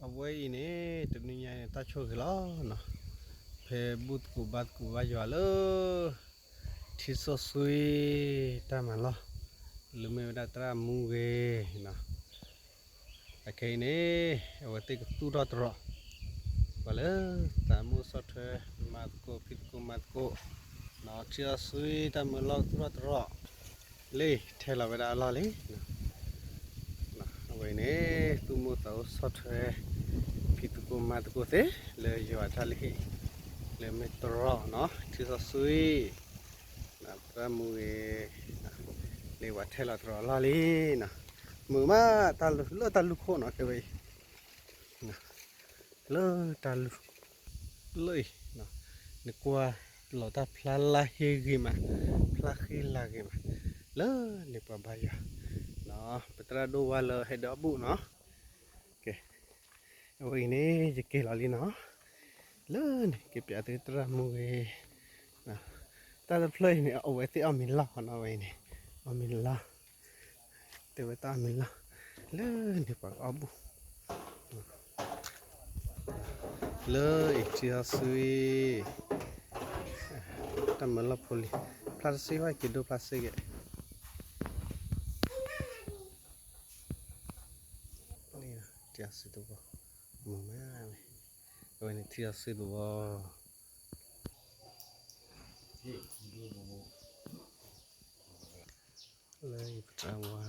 အဝဲအံၤန့ၣ် တနံၤညါန့ၣ် တၢ်ဆိၣ်ဂ့ၤလီၤနီၤ, ဖဲဘူၣ်သကိးဘါသကိးဘါယွၤလၢ ထံစီဆှံတၢ်မၤလီၢ် လၢမ့ၢ်ဝဲဒၣ်သရၣ်မူဂ့ၤနီၤ, အခဲအံၤန့ၣ် အဝဲသ့ၣ်ကသူၣ်ထီၣ်တြီၤ ပှၤလၢသးမုၢ်ဆီၣ်ထွဲ မၤသကိး ဖံးသကိးမၤသကိးနီၤ, ထံစီဆှံတၢ်မၤလီၢ်သူၣ်ထီၣ်တြီၤ လၢထဲလီၤဝဲဒၣ်အလီၢ်လံ. အဝဲအံၤန့ၣ် သူၣ်မိၢ်သးအိၣ်ဆီၣ်ထွဲ ဖံးသကိးမၤသကိးသ့ လၢယွၤတၢ်လုၢ်ဟံၣ် လၢမ့ၢ်တြီၤနီၤ ထံစီဆှံ သရၣ်မူဂ့ၤ န့ၢ်ပှၤထဲလီၤတြီၤအလီၢ်လံနီၤ, မုာ်မး တၢ်လၢတၢ်လူၢ်ခိၣ်နီၤ ကဲဝဲအံၤ လၢတၢ်လူၢ် လၢအံၤ နကွၢ်လီၤတၢ်ဖျါလၢဟ့ဂ့ၤမး ဖျါဃံလၤဂ့ၤမး လၢန့ၣ်ပှၤဘါယွၤ ပသရၣ်ဒိၣ်ဝါလၢဟဲဒီးအဘူၣ်နီၤ, ကဲ အဝဲအံၤန့ၣ် ယက့ၤလီၤလံနီၤ, လၢန့ၣ် က့ၤပျးသုသရၣ်မူဂ့ၤ တၢ်တဖျၢၣ်အံၤန့ၣ် အဝဲသ့ၣ်အီၣ်မ့ၤလီၢ်နီၤ, အဝဲအံၤန့ၣ် အီၣ်မ့ၤလီၢ် တဲဝဲတၢ်အီၣ်မ့ၤလီၢ် လၢန့ၣ်ပှၤကအီၣ်ဘူၣ် လၢအံၤထံစီဆှံ တၢ်မၤလီၢ်ဖိလံၤ ဖျါတစ့ဝဲက့ၤဒိဖျါစ့က့ၤ ထံစီဆှံသဝီ မုာ်မး အဝဲန့ၣ်ထံစီဆှံသဝီ လၢယပတၢ်ဝါ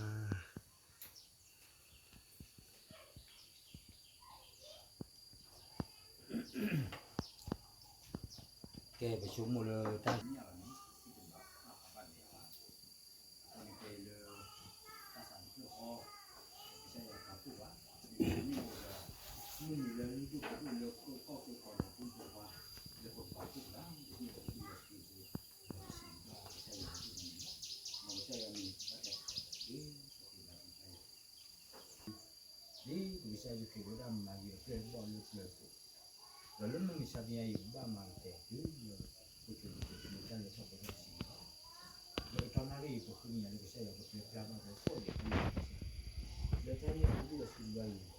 ကဲ ပဆိကမိၣ်လၢတၢ် အဃိန့ၣ် ကဲလၢ တၢ်သးတဖျၢၣ်ဃီ ကစၢ်ယွၤပာ်ဖှိၣ်ဘၣ် မ့ၢ်ဒီး မုၢ်နံၤလၢလုၢ်ဒိၣ်ပှ့ၤဒိၣ်လၢကီၢ်ကီၢ်ကီၢ်ဒီး ဖိမုၣ်ဖိခွါ လၢပကပာ်ဖှိၣ်ဘၣ် လၢဟံၣ်ဒီးကစၢ်ယွၤ ပစံးဘျုးကစၢ်ယွၤဒိၣ်မးန့ၣ်လီၤ. မ်ကစၢ်ယွၤမ့ၢ်ဘၣ်တၢ် ဒ်ပကစၢ်ယ့ၣ်ၡူးခရံာ်ဝဲဒၣ်မၤဂ့ၤအကျဲဘီၣ်လၢပျၢၤအသိး, ဒီးလၢမုၢ်မဆါတနံၤအံၤ ပဘၣ်မၤကတၢၢ်တုၤလၢ ပကၠိၤပကၠိၤလၢတၢ်လဲၤထီၣ်ပတၢ်တဆံးန့ၣ်လီၤ. လၢကတီၢ်နၣ်ရံၣ်အံၤ ပဃုကညးလၢကစၢ်ယွၤကပျဲပျၢ်ဘၣ်ပှၤကိးဂၤဒဲးလၢတၢ်န့ၣ်အပူၤ ဒီးအစံးဘျုးအံၤ